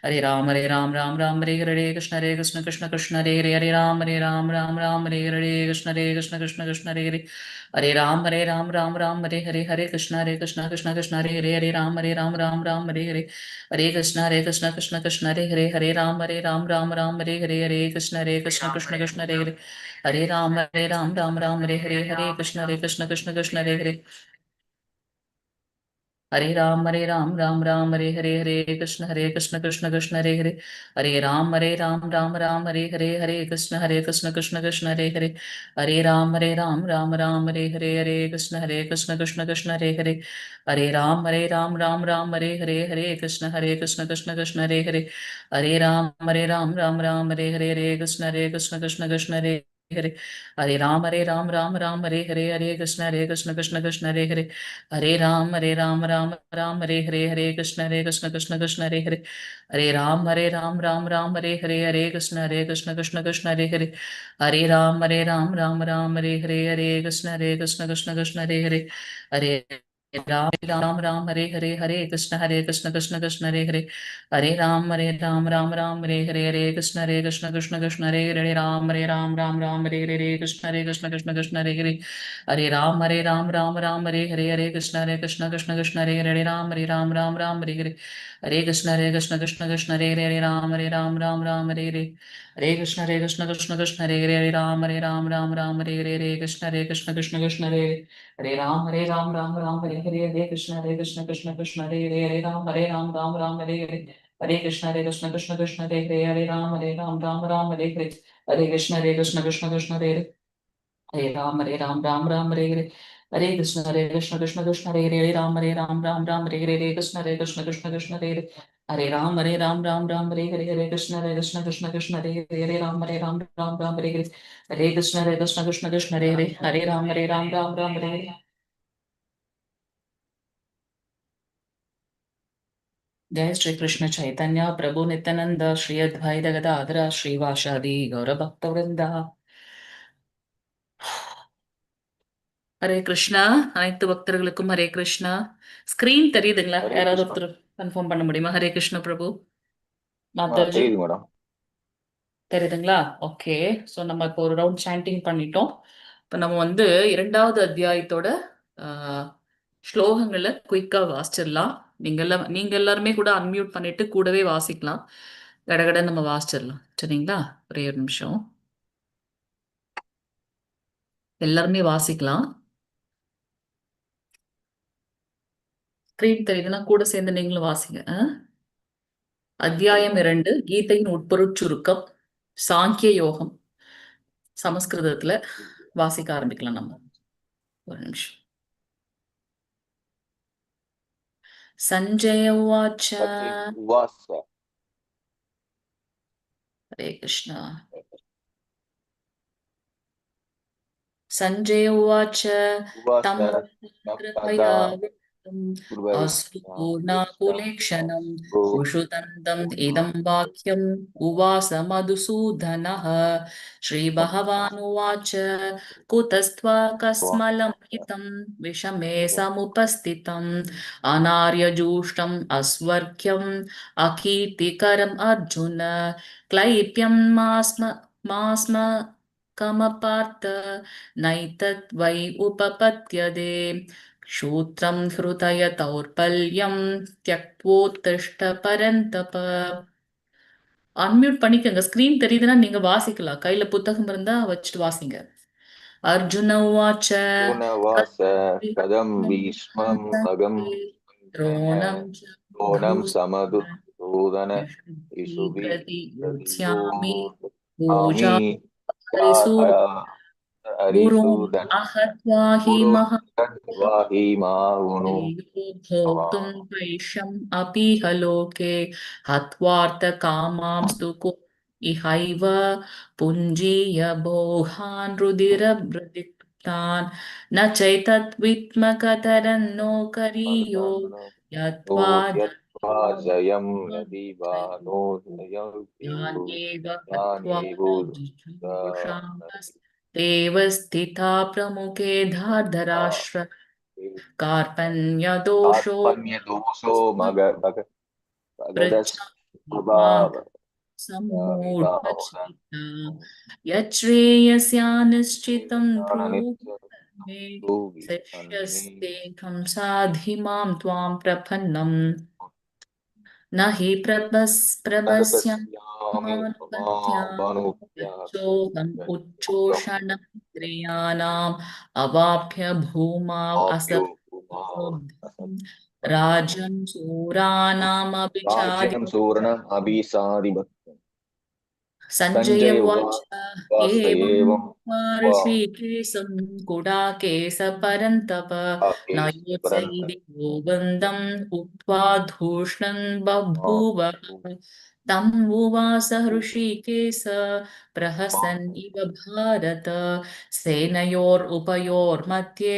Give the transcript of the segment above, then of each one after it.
हरे राम हरे राम राम राम हरे हरे, हरे कृष्ण हरे कृष्ण कृष्ण कृष्ण हरे हरे, हरे राम हरे राम राम राम हरे हरे, कृष्ण हरे कृष्ण कृष्ण कृष्ण हरे हरे, हरे राम हरे राम राम राम हरे हरे, हरे कृष्ण हरे कृष्ण कृष्ण कृष्ण हरे हरे, हरे राम हरे राम राम राम हरे हरे, हरे कृष्ण हरे कृष्ण कृष्ण कृष्ण हरे हरे, हरे राम हरे राम राम राम हरे हरे, हरे कृष्ण हरे कृष्ण कृष्ण कृष्ण हरे हरे, हरे राम हरे राम राम राम हरे हरे, हरे कृष्ण हरे कृष्ण कृष्ण कृष्ण हरे हरे, हरे राम राम राम हरे हरे, हरे कृष्ण कृष्ण कृष्ण हरे हरे, हरे राम राम राम हरे हरे, हरे कृष्ण कृष्ण कृष्ण हरे हरे, हरे राम राम राम हरे हरे, हरे कृष्ण कृष्ण कृष्ण हरे हरे, हरे राम राम राम हरे हरे, हरे कृष्ण कृष्ण कृष्ण हरे हरे, हरे राम राम राम हरे हरे, हरे कृष्ण कृष्ण कृष्ण हरे हरे, हरे राम राम राम हरे हरे, हरे कृष्ण कृष्ण कृष्ण हरे हरे, हरे राम राम राम हरे हरे, हरे कृष्ण कृष्ण कृष्ण हरे हरे, हरे राम राम राम हरे हरे, हरे कृष्ण कृष्ण कृष्ण हरे हरे, हरे राम राम राम हरे हरे, हरे कृष्ण कृष्ण कृष्ण हरे हरे, हरे राम राम राम हरे हरे, हरे कृष्ण कृष्ण कृष्ण हरे हरे, हरे राम राम राम हरे हरे, हरे कृष्ण कृष्ण कृष्ण हरे हरे, राम राम राम हरे हरे, हरे कृष्ण कृष्ण कृष्ण हरे हरे, हरे राम राम राम हरे हरे, हरे कृष्ण कृष्ण कृष्ण हरे हरे, राम राम राम हरे हरे, हरे कृष्ण कृष्ण कृष्ण हरे हरे, हरे राम राम राम हरे हरे, हरे कृष्ण कृष्ण कृष्ण हरे हरे, हरे राम राम राम हरे हरे, हरे कृष्ण कृष्ण कृष्ण हरे हरे, राम राम राम हरे हरे, हरे कृष्ण कृष्ण कृष्ण हरे हरे, हरे राम राम राम हरे हरे, हरे कृष्ण कृष्ण कृष्ण हरे हरे, हरे राम राम राम हरे हरे, हरे कृष्ण कृष्ण कृष्ण हरे हरे, हरे राम राम राम हरे हरे, हरे कृष्ण कृष्ण कृष्ण हरे हरे, हरे राम राम राम हरे हरे, हरे कृष्ण कृष्ण कृष्ण हरे हरे, हरे राम राम राम हरे हरे, हरे कृष्ण कृष्ण कृष्ण हरे हरे, हरे राम राम राम हरे हरे, हरे कृष्ण कृष्ण कृष्ण हरे हरे, हरे राम राम राम हरे हरे। जय श्री कृष्ण चैतन्य प्रभु नित्यानंद श्री अद्वैत गदाधर श्रीवासादि गौर भक्त ஹரே கிருஷ்ணா. அனைத்து பக்தர்களுக்கும் ஹரே கிருஷ்ணா. ஸ்கிரீன் தெரியுதுங்களா? ஹரே யாராவது கிருஷ்ணா. ஒருத்தர் கன்ஃபார்ம் பண்ண முடியுமா? ஹரே கிருஷ்ண பிரபு, மாதாஜி. தெரியுது மேடம். தெரியுதுங்களா? ஓகே. ஸோ நம்ம இப்போ ஒரு ரவுண்ட் சாண்டிங் பண்ணிட்டோம். இப்போ நம்ம வந்து இரண்டாவது அத்தியாயத்தோட ஸ்லோகங்களை குயிக்கா வாசிச்சிடலாம். நீங்க எல்லாருமே கூட அன்மியூட் பண்ணிட்டு கூடவே வாசிக்கலாம். கடகட நம்ம வாசிச்சிடலாம், சரிங்களா? ஒரே ஒரு நிமிஷம், எல்லாருமே வாசிக்கலாம். ஸ்கிரீன் தெரியுதுன்னா கூட சேர்ந்து நீங்களும் வாசிங்க. அத்தியாயம் 2, கீதையின் உட்பொருட் சுருக்கம், சாங்கிய யோகம். சமஸ்கிருதத்துல வாசிக்க ஆரம்பிக்கலாம் நம்ம. ஒரு நிமிஷம். சஞ்சய உவாச்ச. உவாச. ஹரே கிருஷ்ணா. சஞ்சய உவாச்ச. உவாச. தம் பதா கிருபயா அஸ்ருபூர்ணாகுலேக்ஷணம் உஷுதந்தம் இதம் வாக்கியம் உவாச மதுசூதனः. ஸ்ரீபகவானுவாச்ச. குதஸ்த்வா கஸ்மலம் हितं विषमे समुपस्थितम् अनार्यजूष्टम् अस्वर्ग्यम् अकीर्तिकरम् अर्जुन क्लैप्यं मास्म मास्म कमपार्थ नैतत् वै उपपद्यते. शूत्रं हृदय दौर्बल्यं त्यक्त्वोत्तिष्ठ பரந்தப. அன்மியூட் பண்ணிக்கங்க. ஸ்கிரீன் தெரியுதுன்னா நீங்க வாசிக்கலாம். கையில புத்தகம் இருந்தா வச்சுட்டு வாசிங்க. அர்ஜுன உவாச்ச. உனவாச கதம் பீஷ்மம் அகம் துரோணம் துரோணம் சமது சூதன இசுபி பிரதியோத்ஸ்யாமி பூஜா ஹரிசூதன அஹத்வா he மகா he மாகுணு भोक्तुं क्लेशम् अपि लोके हत्वार्थकामांस्तु को इहैव पुञ्जीय भोगान् रुधिरवृदिक्तान् न चैतद्वित्मकतरन्नो करीयो यत्त्वा यत्त्वा जयं नदी वा नो यान्येव हत्वा जुजुषामस्तेव स्थिता प्रमुखे धार्धराष्ट्र कार्पण्यदोषो कार्पण्यदोषो मग भग भगदस् अभाव सम्मूढचेता यच्छ्रेयस्या निश्चितं ब्रूहि मे शिष्यस्तेऽहं साधि मां त्वां प्रपन्नम्। न हि तदपश्यामि प्रपश्यामानुपत्या यच्चोऽहम् उच्चोषणं अवाप्य भूमा आप्यो असद् राजं सूराणामभिचादि। राज्यं सुवर्णम् अभिसारिभक्तम्। सञ्जय सञ्जय उवाच उवास एवं एवं ऋषिकेशं गुडाकेश परन्तप परन्तप नयोत्सैः गोविन्दम् उक्त्वा धूष्णं बभूव। तम् उवास हृषीकेश प्रहसन् इव भारत सेनयोरुभयोर्मध्ये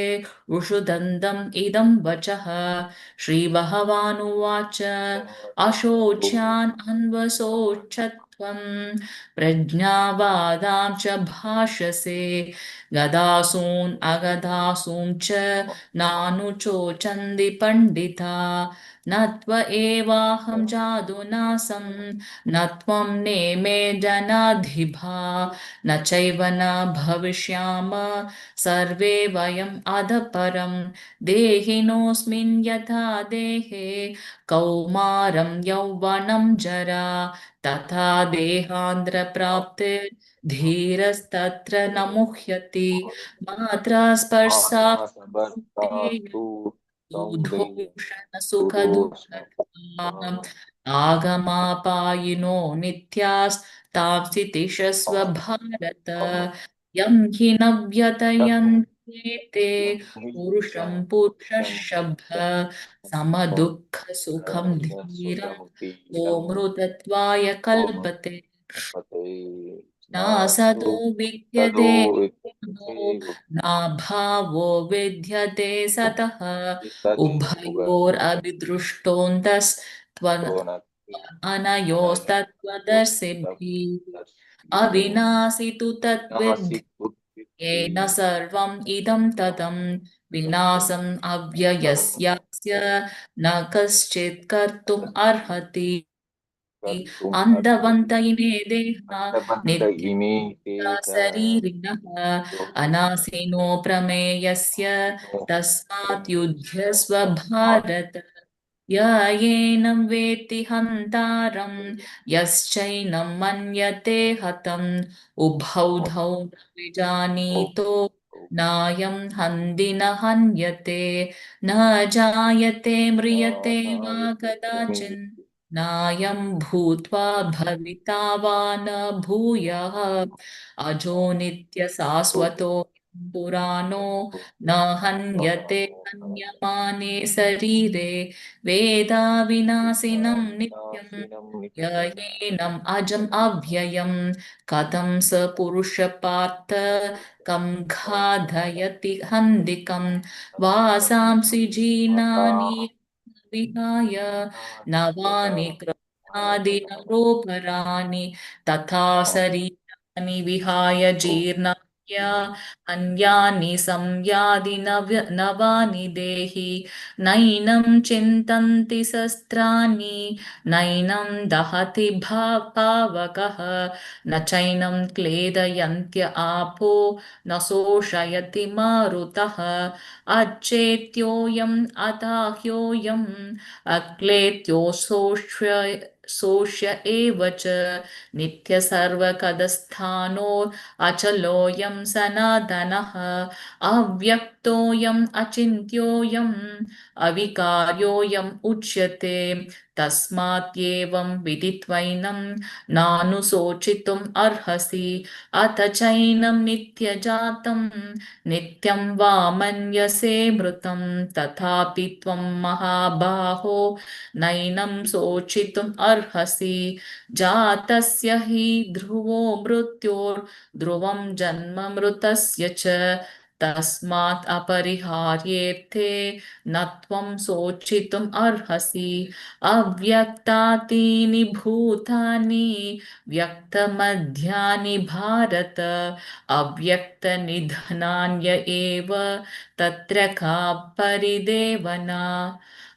ऋषुदन्तम् इदं वचः। श्रीभगवानुवाच अशोच्यान् अन्वशोचत्वं प्रज्ञावादां च भाषसे गदासून् अगदासूं च नानुशोचन्ति पण्डिता। न त्व एवाहं जादुनासं न त्वं नेमे जनाधिपा न चैव न भविष्याम सर्वे वयम् अधपरं देहिनोऽस्मिन् यथा देहे कौमारं यौवनं जरा तथा देहान्ध्रप्राप्ते धीरस्तत्र न मुह्यति। मात्रा स्पर्शा मात्रा सबस्तास्तु सौन्दर्य सुखदुःखदाम् आगमापायिनो नित्यास्तांसि तिषस्व भारत। यं हि न व्यतयन्ते ते पुरुषं पुरुषर्षभ समदुःखसुखं धीरं सोऽमृतत्वाय कल्पते। नासतो विद्यते नाभावो विद्यते सतः उभयोरभिदृष्टोऽन्तस्त्वन् अनयोस्तत्त्वदर्शिभिः। अविनाशि तु तद्विद्धि येन सर्वम् इदं ततं विनाशम् अव्ययस्यास्य न कश्चित् कर्तुम् अर्हति। कर्तुम् अन्तवन्त अर्हति। इमे देहा अन्तवन्त नित्या इमे देह शरीरिणः अनासिनो प्रमेयस्य नाशिनो तस्मात् प्रमेयस्य युध्यस्व तस्मात् भारत। य एनं वेत्ति हन्तारं यश्चैनं मन्यते हतम् उभौ धौ न विजानीतो नायं हन्ति न हन्यते। न जायते म्रियते वा जायते कदाचिन् प्रमेयस्य नायं भूत्वा भविता वा न भूयः। अजो नित्यशाश्वतो पुराणो न हन्यते हन्यमाने शरीरे। वेदाविनाशिनं नित्यं विनाशिनं नित्यं ययेनम् अजम् अव्ययं कथं स पुरुषपार्थ कं घाधयति हन्दिकं वासांसि जीर्णानि विहाय नवानि कृष्णादि नरोपराणि तथा शरीराणि विहाय जीर्णान्या अन्यानि संयाति नवानि देहि। नैनं चिन्तन्ति शस्त्राणि नैनं दहति पावकः न चैनं क्लेदयन्त्य आपो न शोषयति मारुतः। अचेत्योऽयम् अदाह्योऽयम् अक्लेत्योऽशोष्य शोष्य एव च नित्यसर्वकदस्थानो अचलोऽयं सनातनः। अव्यक्तोऽयम् अचिन्त्योऽयम् अविकार्योऽयम् उच्यते। तस्मात्येवं विदित्वैनं नानुशोचितुम् अर्हसि। अथ चैनं नित्यजातं नित्यं वा मन्यसे मृतं तथापि त्वं महाबाहो नैनं शोचितुम् अर्हसि। जातस्य हि ध्रुवो मृत्योर्ध्रुवं जन्म मृतस्य च तस्मात् अपरिहार्येऽर्थे न त्वं शोचितुम् अर्हसि। अव्यक्तातीनि भूतानि व्यक्तमध्यानि भारत अव्यक्तनिधनान्य एव तत्र का परिदेवना।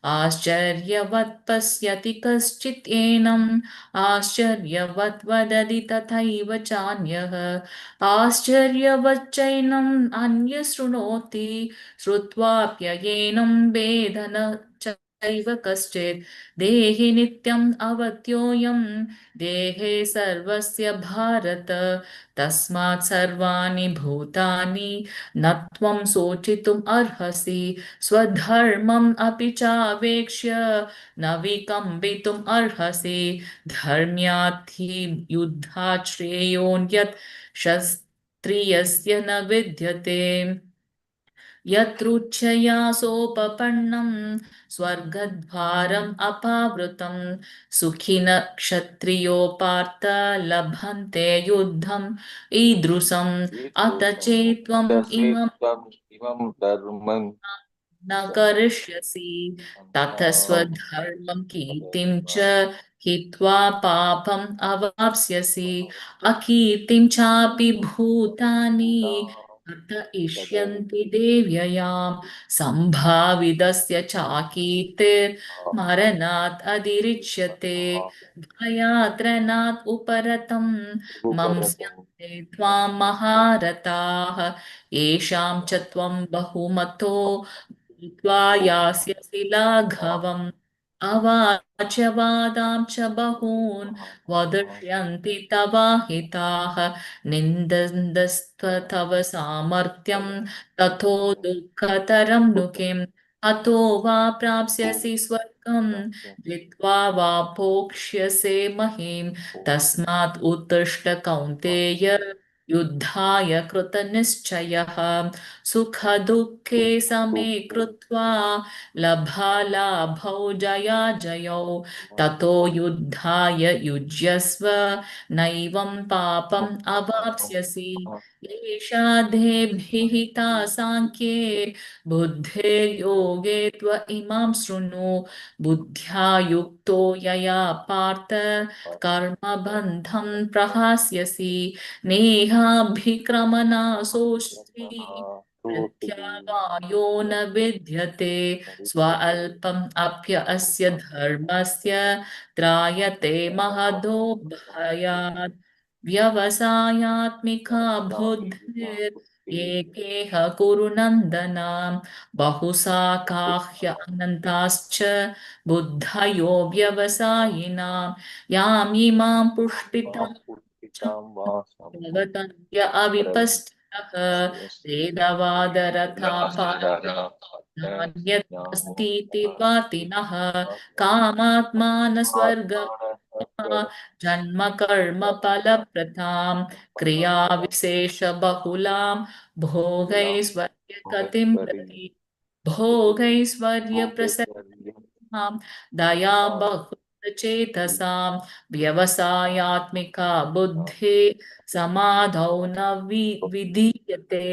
आश्चर्यवत् पश्यति कश्चित् एनम् आश्चर्यवत् वदति तथैव चान्यः। आश्चर्यवच्चैनम् अन्य शृणोति श्रुत्वाप्ययेनं वेद न चैव कश्चित्। देहि नित्यम् अवत्योऽयं देहे सर्वस्य भारत। तस्मात् सर्वाणि भूतानि न त्वं शोचितुम् अर्हसि। स्वधर्मम् अपि चावेक्ष्य न विकम्पितुम् अर्हसि। धर्म्यार्थी युद्धात् श्रेयोऽन्यत् क्षत्रियस्य न विद्यते। यत्रुच्छया सोपपन्नं स्वर्गद्वारम् अपावृतं सुखिन क्षत्रियो पार्थ लभन्ते युद्धम् ईदृशम्। अत ईदृशम् चेत्त्वम् इमं अतसेत्त्वम् इमं धर्मं न करिष्यसि ततः स्वधर्मं कीर्तिं च हित्वा पापम् अवाप्स्यसि। अकीर्तिं चापि भूतानि अत इष्यन्ति देव्ययां। सम्भावितस्य चाकीर्तिर्मरणात् अतिरिच्यते। भयाद्रणात् उपरतं मंस्यन्ते त्वां महारथाः। येषां च त्वं बहुमतो भूत्वा यास्यसि लाघवम्। अवाच्यवादां च बहून् वदिष्यन्ति तवाहिताः। निन्दन्तस्त्व तव सामर्थ्यं ततो दुःखतरं नु किम्। अतो वा प्राप्स्यसि स्वर्गं जित्वा वा भोक्ष्यसे महीं। तस्मात् उत्तिष्ठ कौन्तेय युद्धाय कृतनिश्चयः। सुखदुःखे समे कृत्वा लाभालाभौ जयाजयौ। ततो युद्धाय युज्यस्व नैवं पापम् अवाप्स्यसि। एषा देभिहिता साङ्ख्ये बुद्धिर्योगे त्व इमां शृणु। बुद्ध्या युक्तो यया पार्थ कर्मबन्धं प्रहास्यसि। नेहाभिक्रमनाशोऽस्ति प्रत्यावायो न विद्यते। स्वअल्पम् अप्य अस्य धर्मस्य त्रायते महतो भयात्। व्यवसायात्मिका बुद्धिर् एकेह कुरु नन्दन। बहुशाखाह्य अनन्ताश्च बुद्धयो व्यवसायिनां। यामिमां पुष्पितां भवतन्त्य अविपश्चितः वेदवादरथापान्यस्तीति वातिनः। कामात्मान स्वर्ग जन्म कर्म फलप्रथां क्रिया विशेष बहुलां भोगैश्वर्य गतिं प्रति। भोगैश्वर्य प्रसन्नां दया बहुचेतसां व्यवसायात्मिका बुद्धि समाधौ न विधीयते।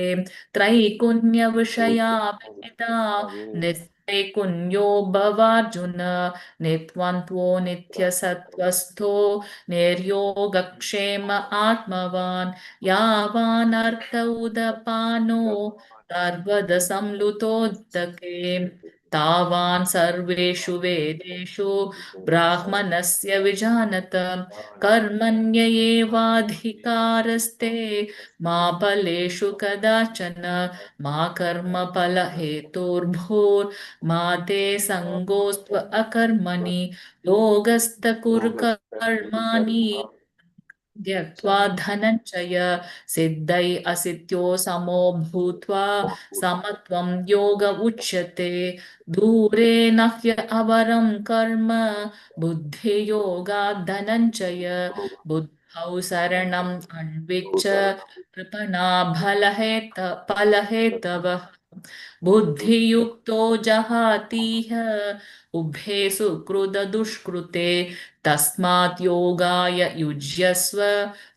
त्रैगुण्य विषया वेदा निस्त्रैगुण्यो भवार्जुन। नित्वन्त्वो नित्यसत्त्वस्थो निर्योगक्षेम आत्मवान्। यावानर्थ उदपानो सर्वदसंलुतोदके। तावान् सर्वेषु वेदेषु ब्राह्मणस्य विजानत। कर्मण्य एवाधिकारस्ते मा फलेषु कदाचन। मा कर्मफलहेतुर्भूर्मा ते सङ्गोऽस्त्व अकर्मणि। योगस्थ कुरु कर्माणि त्यक्त्वा धनञ्जय। सिद्धै असिद्ध्यो समो भूत्वा समत्वं योग उच्यते। दूरे नह्य अवरं कर्म बुद्धियोगात् धनञ्जय। बुद्धौ शरणम् अन्विच्छ कृपणा फलहेतवः। बुद्धियुक्तो जहातीह उभे सुकृत दुष्कृते। तस्मात् योगाय युज्यस्व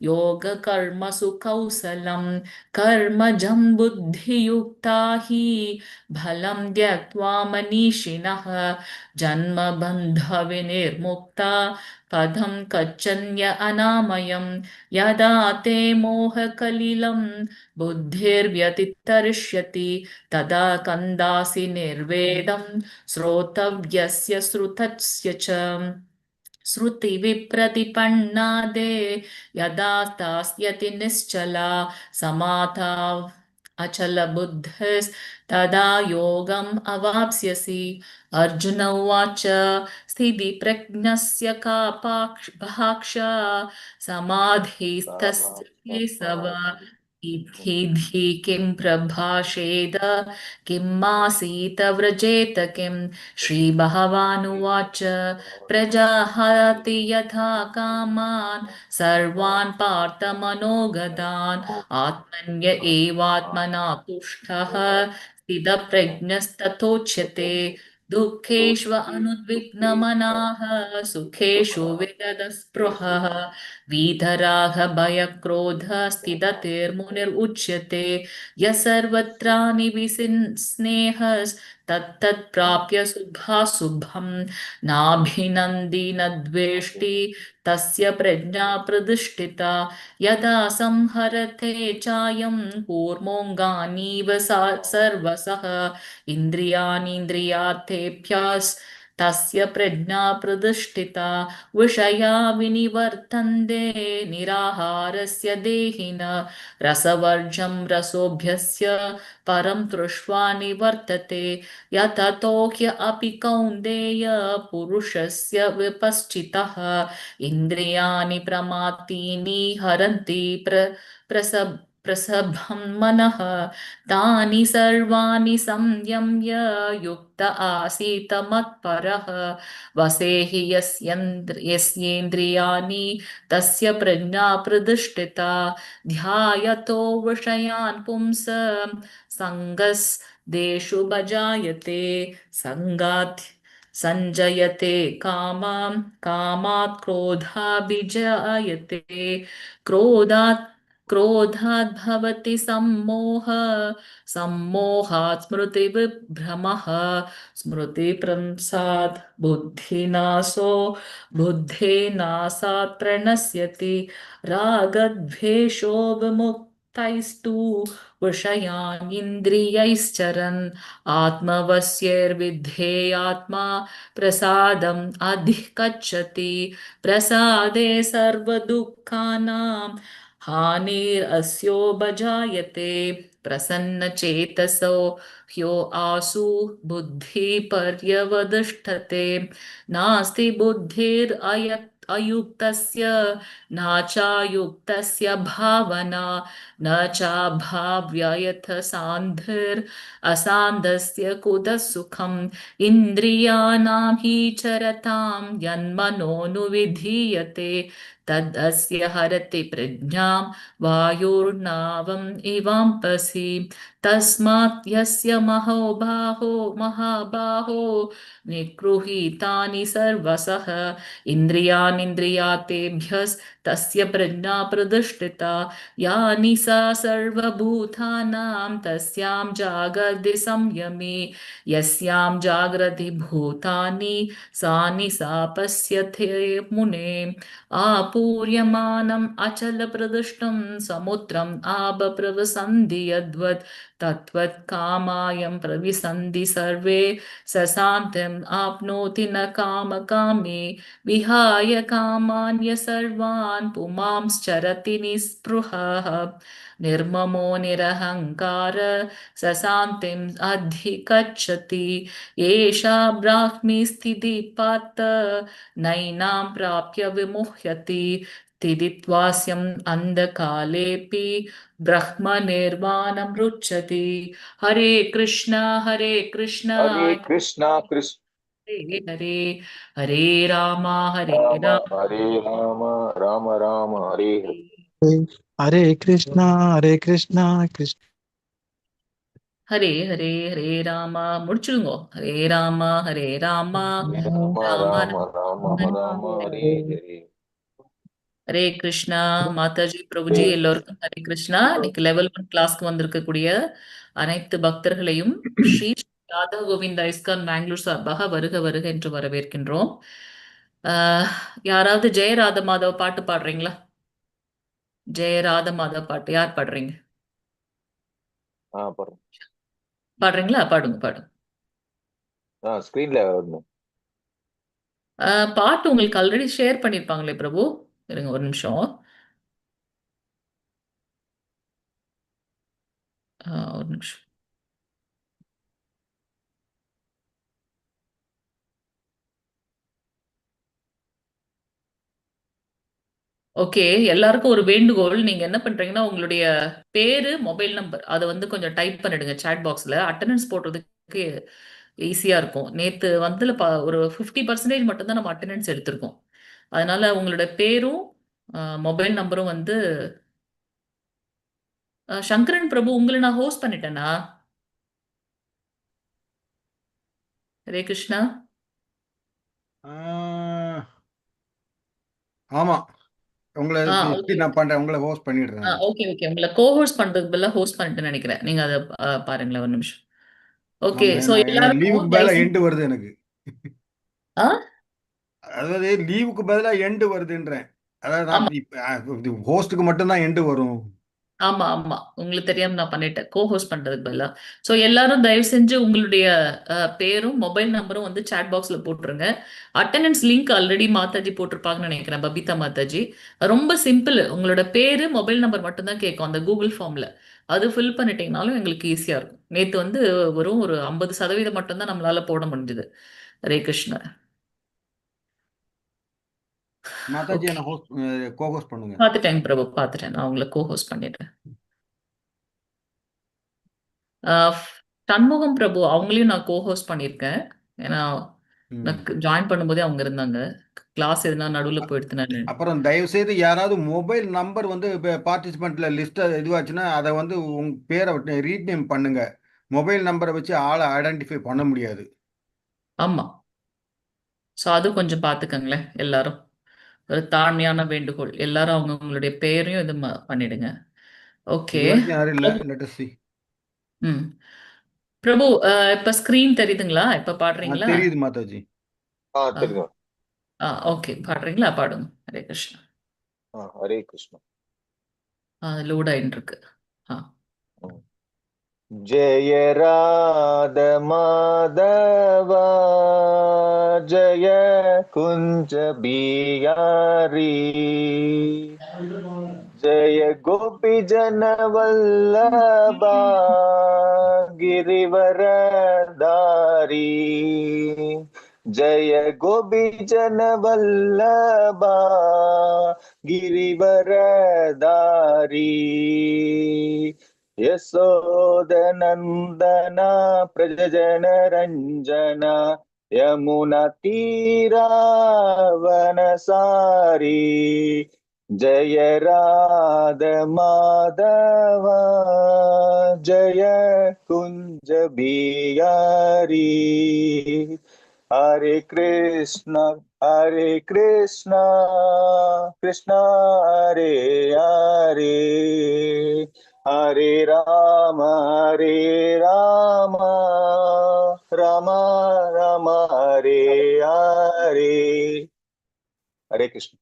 योगकर्मसु कौशलम्। कर्मजं बुद्धियुक्ता हि फलं त्यक्त्वा मनीषिणः। जन्मबन्धविनिर्मुक्ता पदं गच्छन्त्य अनामयम्। यदा ते मोहकलिलं बुद्धिर्व्यतितरिष्यति तदा ಕಂದಾಸಿ ನಿರ್ವೇದಂ ಶ್ರೋತವ್ಯಸ್ಯ ಶ್ರುತಸ್ಯ ಚ. ಶ್ರುತಿ ವಿಪ್ರತಿಪನ್ನಾದೆ ಯದಾ ಸ್ಥಾಸ್ಯತಿ ನಿಶ್ಚಲ ಸಮಾಧಾ ಅಚಲ ಬುದ್ಧಿಸ್ ತದಾ ಯೋಗಂ ಅವಾಪ್ಸ್ಯಸಿ. ಅರ್ಜುನ ಉವಾಚ ಸ್ಥಿತಿ ಪ್ರಜ್ಞಸ್ಯ ಕಾ ಭಾಕ್ಷಾ ಸಮಾಧಿಸ್ಥಸ್ಯ ಕೇಶವ ಇದ್ಧಿ ಕಿಂ ಪ್ರಭಾಷೇದ ಕಿಂ ಆಸೀತ ವ್ರಜೇತ ಕಿಂ. ಶ್ರೀ ಭಗವಾನುವಾಚ ಪ್ರಜಾಹತಿ ಯಥಾ ಕಾಮಾನ್ ಸರ್ವಾನ್ ಪಾರ್ಥ ಮನೋಗತಾನ್ ಆತ್ಮನ್ಯ ಏವಾತ್ಮನಾ ತುಷ್ಟಃ ಸ್ಥಿತಪ್ರಜ್ಞಸ್ತಥೋಚ್ಯತೆ. ದುಃಖೇಷ್ವ ಅನುದ್ವಿಗ್ನಮನಾಃ ಸುಖೇಷು ವಿಗತಸ್ಪೃಹಃ वीतराग भयक्रोध स्थिततिर्मुनिरुच्यते. यः सर्वत्राणि विस्नेहस् तत्तत् प्राप्य शुभाशुभं नाभिनन्दी न द्वेष्टि तस्य प्रज्ञा प्रतिष्ठिता. यदा संहरते चायं कूर्मोऽङ्गानीव सर्वसः इन्द्रियाणीन्द्रियार्थेभ्यस् तस्य प्रज्ञा प्रतिष्ठिता. विषया विनिवर्तन्ते निराहारस्य देहिन रसवर्जं रसोऽभ्यस्य परं तृष्वा निवर्तते. यततो ह्य अपि कौन्तेय पुरुषस्य विपश्चितः इन्द्रियाणि प्रमातीनि हरन्ति प्रसभं मनः. तानि सर्वाणि संयम्य युक्त आसीत मत्परः वसेहि यस्येन्द्रियाणि तस्य प्रज्ञा प्रतिष्ठिता. ध्यायतो विषयान् पुंस सङ्गस् देषु भजायते सङ्गात् सञ्जयते कामां कामात् क्रोधाभिजायते क्रोधात् क्रोधात् भवति सम्मोह सम्मोहात् स्मृतिविभ्रमः स्मृतिभ्रंशात् बुद्धिनाशो बुद्धेनाशात् प्रणश्यति. रागद्वेषो विमुक्तैस्तु विषयान् इन्द्रियैश्चरन् आत्मवश्यैर्विधेयात्मा प्रसादम् अधिगच्छति. प्रसादे सर्वदुःखानां हानिरस्योपजायते. प्रसन्नचेतसो ह्यो आसु बुद्धिपर्यवतिष्ठते. नास्ति बुद्धिर् अयुक्तस्य न चायुक्तस्य भावना न चाभाव्ययथ सान्धिर् असान्धस्य कुतः सुखम्. इन्द्रियाणां हि चरतां यन्मनोनुविधीयते तदस्य हरति प्रज्ञां वायुर्नावम् इवाम्पसि. तस्मात् यस्य महोबाहो महाबाहो निगृहीतानि सर्वशः इन्द्रियाणीन्द्रियार्थेभ्यस्तस्य प्रज्ञा प्रतिष्ठिता. या निशा सर्वभूतानां तस्यां जागर्ति संयमी यस्यां जाग्रति भूतानि सा निशा पश्यते मुने. आपूर्यमानम् अचलप्रतिष्ठं समुद्रम् आप प्रवसन्ति यद्वत् तद्वत् कामायं प्रविशन्ति सर्वे स शान्तिम् आप्नोति न कामकामी. विहाय कामान्य सर्वान् पुमांश्चरति निःस्पृहः निर्ममो निरहङ्कार स शान्तिम् अधिगच्छति. एषा ब्राह्मी स्थितिः पार्थ नैनां प्राप्य विमुह्यति. स्थित्वास्यम् अन्धकालेऽपि ब्रह्मनिर्वाणमृच्छति. हरे कृष्ण हरे कृष्ण हरे कृष्णा कृष्ण हरे हरे हरे राम हरे राम राम हरे राम राम राम हरे हरे. हरे कृष्णा हरे कृष्णा कृष्ण ஹரே ஹரே ஹரே ராமா. முடிச்சிருங்கோ. ஹரே ராமா ஹரே ராமா हरे राम ராம ராம ராம ஹரே ராம ஹரே ஹரே. ஹரே கிருஷ்ணா. மாதாஜி, பிரபுஜி, எல்லோருக்கும் ஹரே கிருஷ்ணா. இன்னைக்கு லெவல் 1 கிளாஸ்க்கு வந்திருக்கக்கூடிய அனைத்து பக்தர்களையும் ஸ்ரீ ராதா கோவிந்தா இஸ்கான் பெங்களூர் சார்பாக வருக வருக என்று வரவேற்கின்றோம். யாராவது ஜெய ராதா மாதவ் பாட்டு பாடுறீங்களா? ஜெய ராதா மாதவ் பாட்டு யார் பாடுறீங்க? பாடுறேன். பாடுறீங்களா? பாடுங்க பாடுங்க. ஸ்கிரீன்ல வரணும். பாட்டு உங்களுக்கு ஆல்ரெடி ஷேர் பண்ணிருப்பாங்களே பிரபு. இருங்க ஒரு நிமிஷம். ஒரு நிமிஷம். ஓகே, எல்லாருக்கும் ஒரு வேண்டுகோள். நீங்க என்ன பண்றீங்கன்னா உங்களுடைய பேரு, மொபைல் நம்பர் அதை வந்து கொஞ்சம் டைப் பண்ணிடுங்க சாட் பாக்ஸ்ல. அட்டெண்டன்ஸ் போடுறதுக்கு ஈஸியா இருக்கும். நேத்து வந்து ஒரு 50% மட்டும்தான் நம்ம அட்டெண்டன்ஸ் எடுத்திருக்கோம். அதனால உங்களோட பேரும் மொபைல் நம்பரும் வந்து சங்கரன் பிரபு உங்களை நான் ஹோஸ்ட் பண்ணிட்டேனா? ஹரே கிருஷ்ணா. ஆமா, உங்களை எப்படி நான் பண்றேன், உங்களை ஹோஸ்ட் பண்ணிடுறேன். ஓகே ஓகே, உங்களை கோ ஹோஸ்ட் பண்றதுக்கு பதிலா ஹோஸ்ட் பண்ணிட்டேன்னு நினைக்கிறேன். நீங்க அதை பாருங்களேன் ஒரு நிமிஷம். ஓகே, சோ எல்லாரும் லீவுக்கு பதிலா எண்ட் வருது எனக்கு. அதாவது லீவுக்கு பதிலா எண்ட் வருதுன்றேன். அதாவது ஹோஸ்டுக்கு மட்டும் தான் எண்ட் வரும். ஆமா ஆமா, உங்களுக்கு தெரியாம நான் பண்ணிட்டேன் கோ ஹோஸ்ட் பண்றதுக்கு பதிலா. ஸோ எல்லாரும் தயவு செஞ்சு உங்களுடைய பேரும் மொபைல் நம்பரும் வந்து சாட் பாக்ஸ்ல போட்டுருங்க. அட்டெண்டன்ஸ் லிங்க் ஆல்ரெடி மாதாஜி போட்டிருப்பாங்கன்னு நினைக்கிறேன், பபிதா மாதாஜி. ரொம்ப சிம்பிள், உங்களோட பேரு மொபைல் நம்பர் மட்டும் தான் கேட்கும் அந்த கூகுள் ஃபார்ம்ல. அது ஃபில் பண்ணிட்டீங்கனாலும் எங்களுக்கு ஈஸியா இருக்கும். நேற்று வந்து வெறும் ஒரு 50% மட்டும்தான் நம்மளால போட முடிஞ்சது. ஹரே கிருஷ்ணா. மாதாஜி என்ன ஹோஸ்ட் கோ ஹோஸ்ட் பண்ணுங்க. பார்த்துட்டேன் பிரபு, பார்த்துட்டேன். நான் உங்களை கோ ஹோஸ்ட் பண்ணிடுறேன். சண்முகம் பிரபு அவங்களையும் நான் கோ ஹோஸ்ட் பண்ணியிருக்கேன். ஏன்னா ஜாயின் பண்ணும்போதே அவங்க இருந்தாங்க. கிளாஸ் எதுனா நடுவில் போயிடுத்து நான். அப்புறம் தயவு செய்து யாராவது மொபைல் நம்பர் வந்து பார்ட்டிசிபெண்ட்ல லிஸ்ட் இதுவாச்சுன்னா அதை வந்து உங்க பேரை ரீட் நேம் பண்ணுங்க. மொபைல் நம்பரை வச்சு ஆளை ஐடென்டிஃபை பண்ண முடியாது. ஆமா, ஸோ அது கொஞ்சம் பார்த்துக்கங்களேன் எல்லாரும். ஒரு தாழ்மையான வேண்டுகோள், எல்லாரும் அவங்க உங்களுடைய பேரையும் இது பண்ணிடுங்க. ஓகே. ம் பிரபு, இப்ப ஸ்கிரீன் தெரியுதுங்களா? இப்ப பாடுறீங்களா? தெரியுது மாதாஜி. தெரியும். ஓகே, பாடுறீங்களா? பாடுங்க. ஹரே கிருஷ்ணா. ஹரே கிருஷ்ணா. லோட் ஆயிட்டு இருக்கு. ஜெய ராத மாதவா ஜெய குஞ்ச பியாரி ஜெய கோபி ஜன வல்லபா கிரிவரதாரி ஜெய கோபி ஜன வல்லபா கிரிவரதாரி यशोदनन्दना प्रजन रञ्जना यमुना तीरावनसारी जय राध माधव जय कुञ्ज बिहारी हरे कृष्ण हरे कृष्ण कृष्ण हरे हरे हरे राम हरे राम राम राम हरे हरे. ஹரே கிருஷ்ண.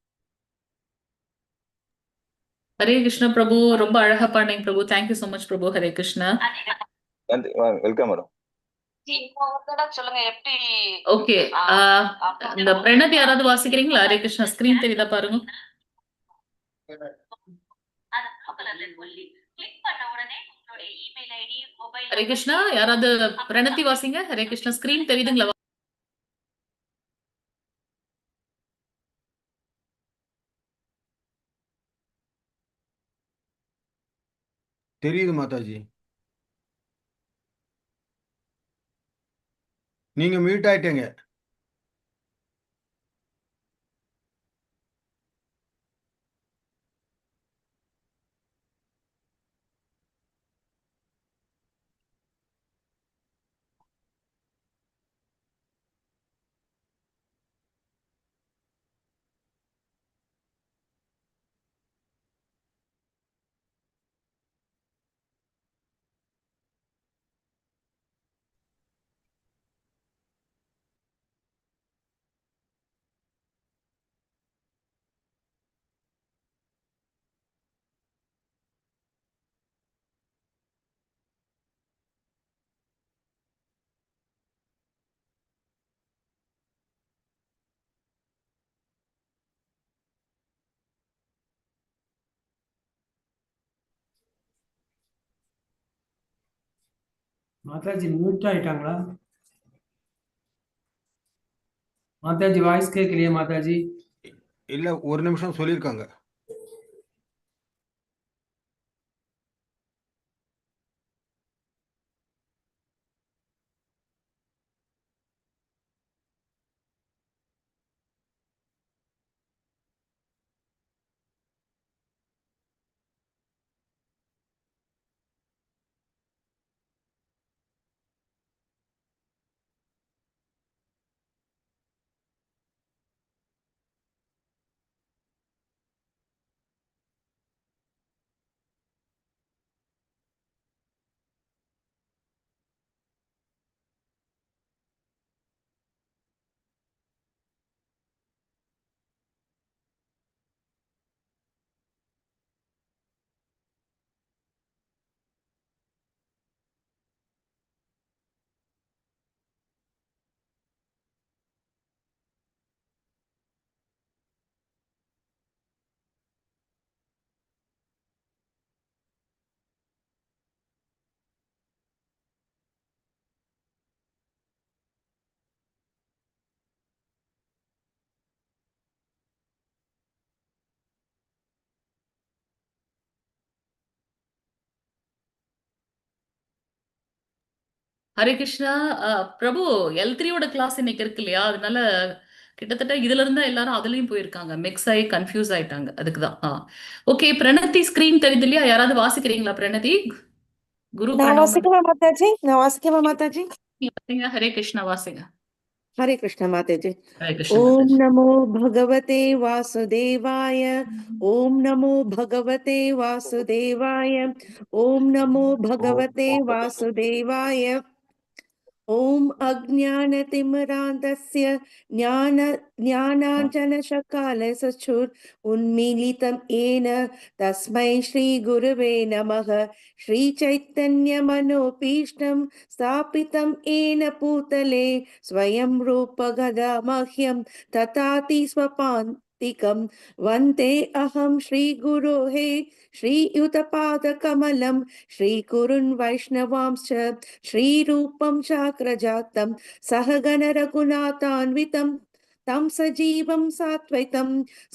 ஹரே கிருஷ்ண பிரபு, ரொம்ப அழகா பாடுனீங்க பிரபு. Thank you so much Prabhu. Hare Krishna. நன்றி. Welcome madam. சொல்லுங்க எப்படி? ஓகே, இந்த பிரணதி யாராவது வாசிக்கிறீங்களா? ஹரே கிருஷ்ணா. ஸ்கிரீன் தெரியுதா பாருங்க. ஹரே கிருஷ்ணா. யாராவது பிரணதி வாசிங்க. ஹரே கிருஷ்ணா. ஸ்கிரீன் தெரியுதுங்களா? தெரியுது மாதாஜி. நீங்க மியூட் ஆயிட்டீங்க. Mataji mute ஆயிட்டாங்களா? மாதாஜி voice கேட்கலையே மாதாஜி. இல்ல, ஒரு நிமிஷம் சொல்லியிருக்காங்க. ஹரே கிருஷ்ணா. பிரபு, L3யோட கிளாஸ் இன்னைக்கு இருக்கு இல்லையா? அதனால கிட்டத்தட்ட இதுல இருந்தா எல்லாரும் அதுலயும் போயிருக்காங்க, மிக்ஸ் ஆகி கன்ஃபியூஸ் ஆயிட்டாங்க. அதுக்குதான். ஓகே பிரணதி, ஸ்கிரீன் தெரியுது இல்லையா? யாராவது வாசிக்கிறீங்களா பிரணதி? குரு நான் பிரணவ். வாசிக்கவா மாதாஜி? நான் வாசிக்கவா மாதாஜி? வாசிங்க. ஹரே கிருஷ்ணா, வாசிங்க. ஹரே கிருஷ்ணா மாதாஜி. ஹரே கிருஷ்ணா ஓம் மாதாஜி. நமோ பகவதே வாசுதேவாய, ஓம் நமோ பகவதே வாசுதேவாய, ஓம் நமோ பகவதே வாசுதேவாய. ॐ अज्ञानतिमिरान्धस्य ज्ञानाञ्जनशकालसचुर् उन्मीलितं येन तस्मै श्रीगुरवे नमः। श्रीचैतन्यमनोभीष्टं स्थापितं येन भूतले, स्वयं रूपगदा मह्यं तथाति स्वपान्तिकं। वन्दे अहं श्रीगुरोः श्रीयुतपादकमलं, श्रीगुरुन् वैष्णवांश्च, श्रीरूपं चाक्रजातं सहगण रघुनाथान्वितं तं सजीवं सात्वैतं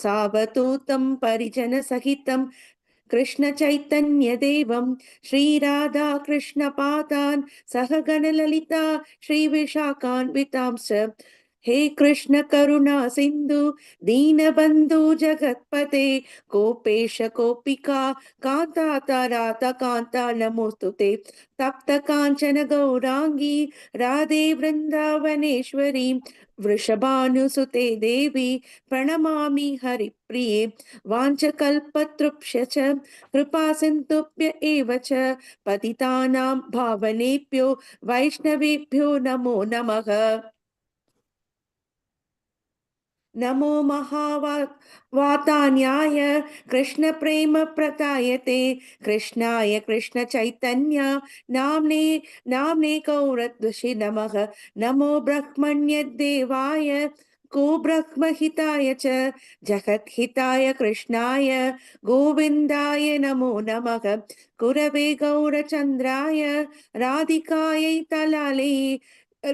सावधूतं परिजनसहितं कृष्णचैतन्यदेवं, श्रीराधा कृष्णपादान् सहगणललिता श्रीविशाखान्वितांश्च। हे कृष्ण करुणा सिन्धु दीनबन्धु जगत्पते, गोपेश गोपिका कान्ता राधा कान्ता नमोऽस्तु ते। तप्त काञ्चन गौराङ्गी राधे वृन्दावनेश्वरी, वृषभानुसुते देवी प्रणमामि हरिप्रिये। वाञ्छकल्पतरुभ्यश्च कृपा सिन्धुभ्य एव च, पतितानां पावनेभ्यो वैष्णवेभ्यो नमो नमः। नमो महावदान्याय कृष्ण प्रेम प्रदायते, कृष्णाय कृष्ण चैतन्य नाम्ने नाम्ने गौरद्विषे नमः। नमो ब्रह्मण्य देवाय गोब्रह्महिताय च, जगद्हिताय कृष्णाय गोविन्दाय नमो नमः। गुरवे गौरचन्द्राय राधिकायै तलाले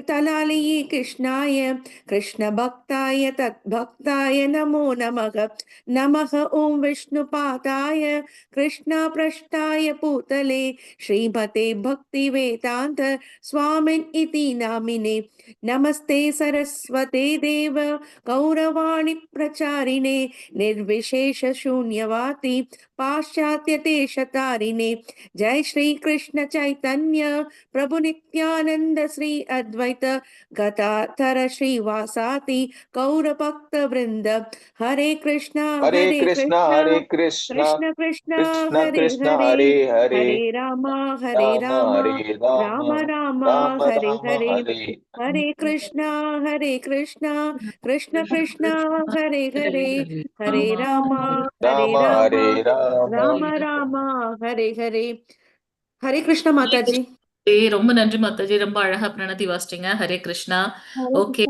तलालये कृष्णाय कृष्णभक्ताय तद्भक्ताय नमो नमः। नमः ॐ विष्णुपादाय कृष्णप्रेष्ठाय भूतले, श्रीमते भक्तिवेदान्त स्वामिन् इति नामिने। नमस्ते सरस्वते देव गौरवाणी प्रचारिणे, निर्विशेष शून्यवादी पाश्चात्य देशतारिणे। जय श्री कृष्ण चैतन्य प्रभु नित्यानंद श्री अद्वैत गदाधर श्रीवासादि गौर भक्त वृंद। हरे कृष्णा हरे हरे कृष्णा कृष्णा हरे कृष्णा कृष्ण कृष्ण कृष्ण हरे कृष्ण हरे, हरे हरे, हरे रामा हरे राम रामा हरे राम राम राम राम हरे राम हरे, हरे हरे कृष्णा हरे कृष्णा कृष्ण कृष्ण हरे हरे, हरे रामा हरे राम रामा हरे राम राम राम हरे हरे। ஹரே கிருஷ்ணா மாதாஜி. ஏய், ரொம்ப நன்றி மாதாஜி. ரொம்ப அழகா பிரணதி வாசிட்டீங்க. ஹரே கிருஷ்ணா. ஓகே,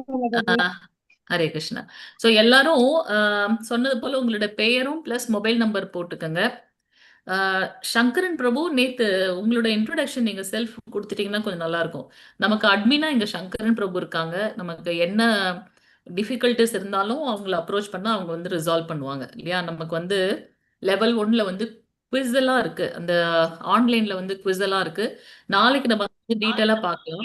ஹரே கிருஷ்ணா. ஸோ எல்லாரும் சொன்னது போல உங்களோட பெயரும் plus mobile number போட்டுக்கோங்க. சங்கரன் பிரபு, நேத்து உங்களோட இன்ட்ரோடக்ஷன் நீங்க செல்ஃப் கொடுத்துட்டீங்கன்னா கொஞ்சம் நல்லா இருக்கும். நமக்கு அட்மினா இங்க சங்கரன் பிரபு இருக்காங்க. நமக்கு என்ன டிஃபிகல்ட்டிஸ் இருந்தாலும் அவங்கள அப்ரோச் பண்ணா அவங்க வந்து ரிசால்வ் பண்ணுவாங்க இல்லையா? நமக்கு வந்து லெவல் 1ல வந்து குவிஸ் எல்லாம் இருக்கு. அந்த ஆன்லைன்ல வந்து குவிஸ் எல்லாம் இருக்கு. நாளைக்கு நம்ம வந்து டீட்டெயிலா பார்க்கலாம்.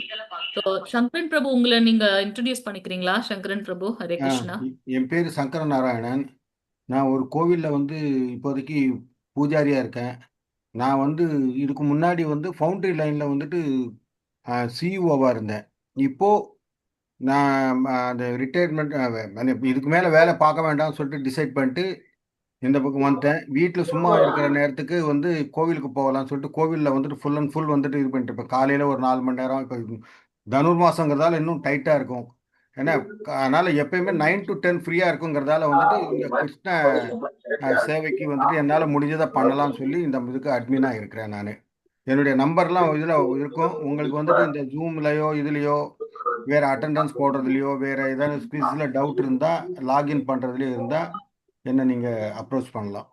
ஸோ சங்கரன் பிரபு, உங்களை நீங்க இன்ட்ரடியூஸ் பண்ணிக்கிறீங்களா? சங்கரன் பிரபு, ஹரே கிருஷ்ணா. என் பேர் சங்கர நாராயணன். நான் ஒரு கோவிலில் வந்து இப்போதைக்கு பூஜாரியாக இருக்கேன். நான் வந்து இதுக்கு முன்னாடி வந்து ஃபவுண்ட்ரி லைனில் வந்துட்டு சிஇஓவாக இருந்தேன். இப்போது நான் அந்த ரிட்டையர்மெண்ட், இதுக்கு மேலே வேலை பார்க்க வேண்டாம்னு சொல்லிட்டு டிசைட் பண்ணிட்டு இந்த பக்கம் வந்துட்டேன். வீட்டில் சும்மா இருக்கிற நேரத்துக்கு வந்து கோவிலுக்கு போகலாம்னு சொல்லிட்டு கோவிலில் வந்துட்டு ஃபுல் அண்ட் ஃபுல் வந்துட்டு இது பண்ணிட்டு, இப்போ காலையில் ஒரு 4 மணி நேரம், இப்போ தனுர் மாதங்கிறதால இன்னும் டைட்டாக இருக்கும். ஏன்னா அதனால் எப்பயுமே 9 to 10 ஃப்ரீயாக இருக்குங்கிறதால வந்துட்டு இந்த கிருஷ்ண சேவைக்கு வந்துட்டு என்னால் முடிஞ்சதை பண்ணலாம்னு சொல்லி இந்த இதுக்கு அட்மினாக இருக்கிறேன் நான். என்னுடைய நம்பர்லாம் இதில் இருக்கும். உங்களுக்கு வந்துட்டு இந்த ஜூம்லையோ இதுலேயோ வேறு அட்டெண்டன்ஸ் போடுறதுலையோ வேறு ஏதாவது ஸ்பீச்சில் டவுட் இருந்தால், லாகின் பண்ணுறதுலையோ இருந்தால் என்ன நீங்கள் அப்ரோச் பண்ணலாம்.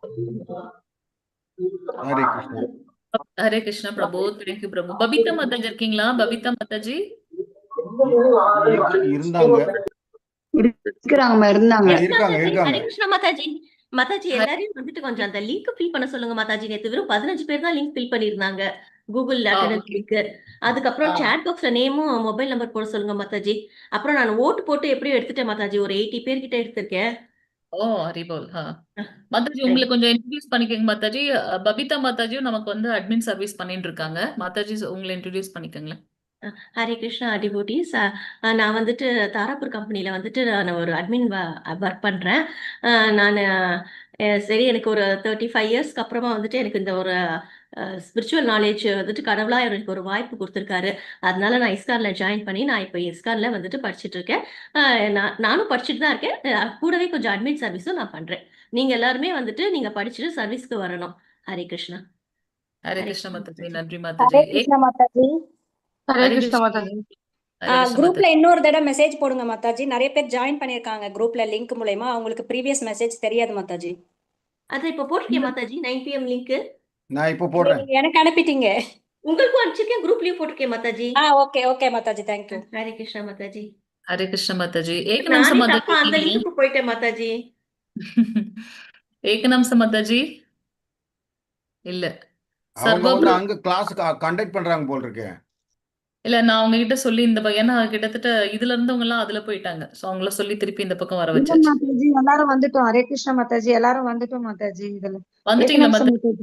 ஹரே கிருஷ்ணா. ஹரே கிருஷ்ணா பிரபு, thank you Prabhu. Babita Mataji இருக்கீங்களா? பபிதா மாதாஜி இருந்தாங்க. இருக்கிறாங்கம்மா, இருந்தாங்க. இருக்காங்க, இருக்காங்க. ஹரே கிருஷ்ணா மாதாஜி. மாதாஜி, எல்லாரையும் வந்துட்டு கொஞ்சம் அந்த லிங்க் ஃபில் பண்ண சொல்லுங்க மாதாஜி. நேத்து வெறும் 15 பேர் தான் லிங்க் ஃபில் பண்ணிருந்தாங்க, கூகுள் அட்டெண்டன்ஸ் லிங்க். அதுக்கப்புறம் சாட் பாக்ஸ்ல நேமும் மொபைல் நம்பர் போட சொல்லுங்க மாதாஜி. அப்புறம் நான் ஓட்டு போட்டு எப்படியும் எடுத்துட்டேன் மாதாஜி, ஒரு 80 பேர் கிட்ட எடுத்திருக்கேன். ஓ, ஹரிபோல். மாதாஜி, உங்களுக்கு கொஞ்சம் இன்ட்ரடியூஸ் பண்ணிக்கோங்க மாதாஜி. பபிதா மாதாஜியும் நமக்கு வந்து அட்மின் சர்வீஸ் பண்ணிட்டு இருக்காங்க. மாதாஜி, உங்களை இன்ட்ரடியூஸ் பண்ணிக்கோங்களேன். ஹரே கிருஷ்ணா டிவோட்டீஸ். நான் வந்துட்டு தாராப்பூர் கம்பெனியில் வந்துட்டு நான் ஒரு அட்மின் ஒர்க் பண்ணுறேன். நான் சரி, எனக்கு ஒரு 35 இயர்ஸ்க்கு அப்புறமா வந்துட்டு எனக்கு இந்த ஒரு ஸ்பிரிச்சுவல் நாலேஜ் வந்துட்டு கடவுளாக எனக்கு ஒரு வாய்ப்பு கொடுத்துருக்காரு. அதனால நான் இஸ்கானில் ஜாயின் பண்ணி நான் இப்போ இஸ்கானில் வந்துட்டு படிச்சுட்டு இருக்கேன். நானும் படிச்சுட்டு தான் இருக்கேன். கூடவே கொஞ்சம் அட்மின் சர்வீஸும் நான் பண்ணுறேன். நீங்கள் எல்லாருமே வந்துட்டு நீங்கள் படிச்சுட்டு சர்வீஸ்க்கு வரணும். ஹரே கிருஷ்ணா. ஹரே கிருஷ்ணா மாதாஜி, நன்றி ஹரே மாதாஜி. கிருஷ்ணா மாதாஜி. ஹரே கிருஷ்ணா மாதாஜி. குரூப்ல இன்னொரு தடவை மெசேஜ் போடுங்க மாதாஜி. நிறைய பேர் ஜாயின் பண்ணிருக்காங்க குரூப்ல லிங்க் மூலமா. அவங்களுக்கு ப்ரீவியஸ் மெசேஜ் தெரியாது மாதாஜி. அது இப்போ போட்டிருக்கேன் மாதாஜி, 9 PM link. நான் இப்போ போடுறேன். எனக்கு அனுப்பிட்டீங்க. உங்களுக்கும் அனுப்பிச்சிருக்கேன், குரூப்லயும் போட்டிருக்கேன் Mataji. Okay okay Mataji, thank you. Hare Krishna Mataji. Hare Krishna Mataji. ஏகநாம்ச நானே மாதாஜி தப்பா அந்த லிங்க்குக்கு போயிட்டேன் மாதாஜி. ஏகநாம்ச மாதாஜி இல்ல, அவங்க வந்து அங்க கிளாஸ் கண்டக்ட் பண்றாங்க போல் இருக்கு. இல்ல, நான் அவங்க கிட்ட சொல்லி இந்த பக்கம், ஏன்னா கிட்டத்தட்ட இதுல இருந்தவங்க எல்லாம் அதுல போயிட்டாங்க. சோ அவங்கள சொல்லி திருப்பி இந்த பக்கம் வர வச்சாச்சு. மாதாஜி, எல்லாரும் வந்துட்டோம். ஹரே கிருஷ்ணா மாதாஜி, எல்லாரும் வந்துட்டோம் மாதாஜி. இதுல வந்துட்டீங்களா மாதாஜி?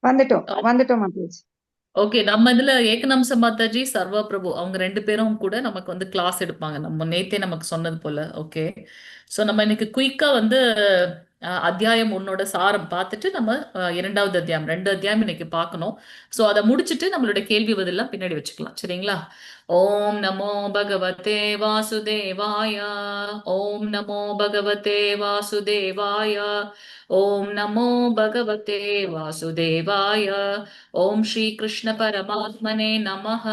வந்துட்டோம், வந்துட்டோம் மாதாஜி. ஓகே, நம்ம இதுல ஏகநாம்ச மாதாஜி, சர்வா பிரபு அவங்க 2 பேரும் கூட நமக்கு வந்து கிளாஸ் எடுப்பாங்க. நம்ம நேத்தே நமக்கு சொன்னது போல. ஓகே, சோ நம்ம இன்னைக்கு குயிக்கா வந்து அத்தியாயம் 1 சாரம் பார்த்துட்டு நம்ம 2வது அத்தியாயம், 2 அத்தியாயம் இன்னைக்கு பார்க்கணும். ஸோ அதை முடிச்சுட்டு நம்மளோட கேள்வி பதிலாம் பின்னாடி வச்சுக்கலாம், சரிங்களா? ஓம் நமோ பகவதே வாசுதேவாய. ஓம் நமோ பகவதே வாசுதேவாய. ஓம் நமோ பகவதே வாசுதேவாய. ஓம் ஸ்ரீ கிருஷ்ண பரமாத்மனே நமஹ.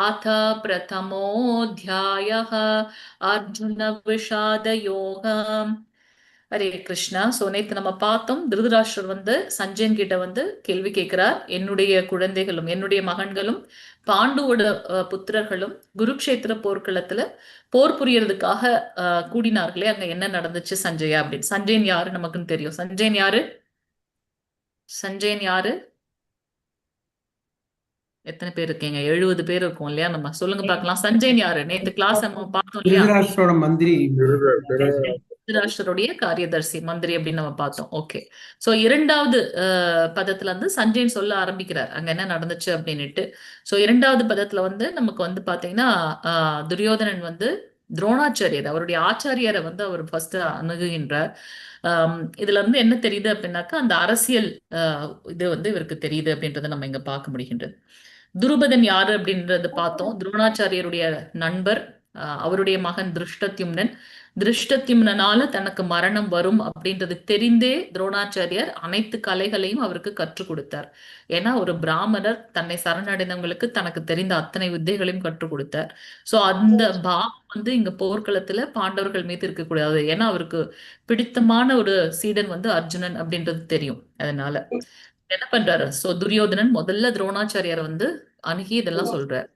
अथ प्रथमोऽध्यायः அர்ஜுன விஷாத யோகம். ஹரே கிருஷ்ணா. சோ நேத்து நம்ம பார்த்தோம், திருதராஷ்டிரர் வந்து சஞ்சயன் கிட்ட வந்து கேள்வி கேட்கிறார். என்னுடைய குழந்தைகளும் என்னுடைய மகன்களும் பாண்டுவோட புத்திரர்களும் குருக்ஷேத்திர போர்க்களத்துல போர் புரியறதுக்காக கூடினார்களே, அங்க என்ன நடந்துச்சு சஞ்சயா அப்படின்னு. சஞ்சயன் யாரு நமக்குன்னு தெரியும். சஞ்சயன் யாரு? சஞ்சயன் யாரு? எத்தனை பேர் இருக்கீங்க? 70 பேர் இருக்கும் இல்லையா? நம்ம சொல்லுங்க பார்க்கலாம். சஞ்சயன் யாரு? நேத்து கிளாஸ் நம்ம பார்த்தோம் இல்லையா? திருதராஷ்டிரோட மந்திரி. திருதராஷ்டிரருடைய காரியதர்சி மந்திரி அப்படின்னு நம்ம பார்த்தோம். ஓகே, சோ 2வது பதத்துல வந்து சஞ்சயன் சொல்ல ஆரம்பிக்கிறார் அங்க என்ன நடந்துச்சு அப்படின்னுட்டு. சோ 2வது பதத்துல வந்து நமக்கு வந்து பாத்தீங்கன்னா துரியோதனன் வந்து துரோணாச்சாரியர், அவருடைய ஆச்சாரியரை வந்து அவர் ஃபர்ஸ்ட் அணுகுகின்றார். இதுல இருந்து என்ன தெரியுது அப்படின்னாக்கா அந்த அரசியல் இது வந்து இவருக்கு தெரியுது அப்படின்றத நம்ம இங்க பார்க்க முடிகின்றது. துருபதன் யாரு அப்படின்றத பார்த்தோம். துரோணாச்சாரியருடைய நண்பர், அவருடைய மகன் திருஷ்டத்யும்னன். திருஷ்டத்யும்னனால தனக்கு மரணம் வரும் அப்படின்றது தெரிந்தே துரோணாச்சாரியர் அனைத்து கலைகளையும் அவருக்கு கற்றுக் கொடுத்தார். ஏன்னா ஒரு பிராமணர் தன்னை சரணடைந்தவங்களுக்கு தனக்கு தெரிந்த அத்தனை வித்தைகளையும் கற்றுக் கொடுத்தார். சோ அந்த பாவம் வந்து இங்க போர்க்களத்துல பாண்டவர்கள் மீது இருக்கக்கூடாது. ஏன்னா அவருக்கு பிடித்தமான ஒரு சீடன் வந்து அர்ஜுனன் அப்படின்றது தெரியும். அதனால என்ன பண்றாரு? சோ துரியோதனன் முதல்ல துரோணாச்சாரியார் வந்து அணுகி இதெல்லாம் சொல்றாரு.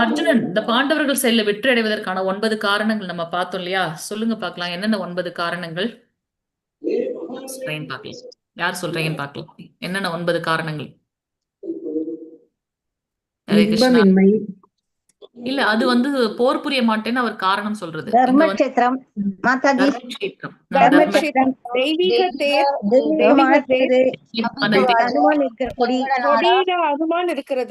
அர்ஜுனன் இந்த பாண்டவர்கள் செயல வெற்றி அடைவதற்கான 9 காரணங்கள் நம்ம பார்த்தோம் இல்லையா? சொல்லுங்க பார்க்கலாம், என்னென்ன 9 காரணங்கள்? சொல்றேன்னு பார்க்கலாம். யார் சொல்றீங்கன்னு பார்க்கலாம். என்னென்ன 9 காரணங்கள்? ஹரே கிருஷ்ணா. இன்பமின்மை. இல்ல, அது வந்து போர் புரிய மாட்டேன்னு அவர் காரணம் சொல்றது. இங்க வந்து தர்மக்ஷேத்திரம் மாதாஜி. தர்மக்ஷேத்திரம். தர்மக்ஷேத்திரம், தெய்வீக தேர், தெய்வீக தேர், தெய்வீக ஹனுமான் இருக்கிற கொடி, கொடியில ஹனுமான் இருக்கிறது.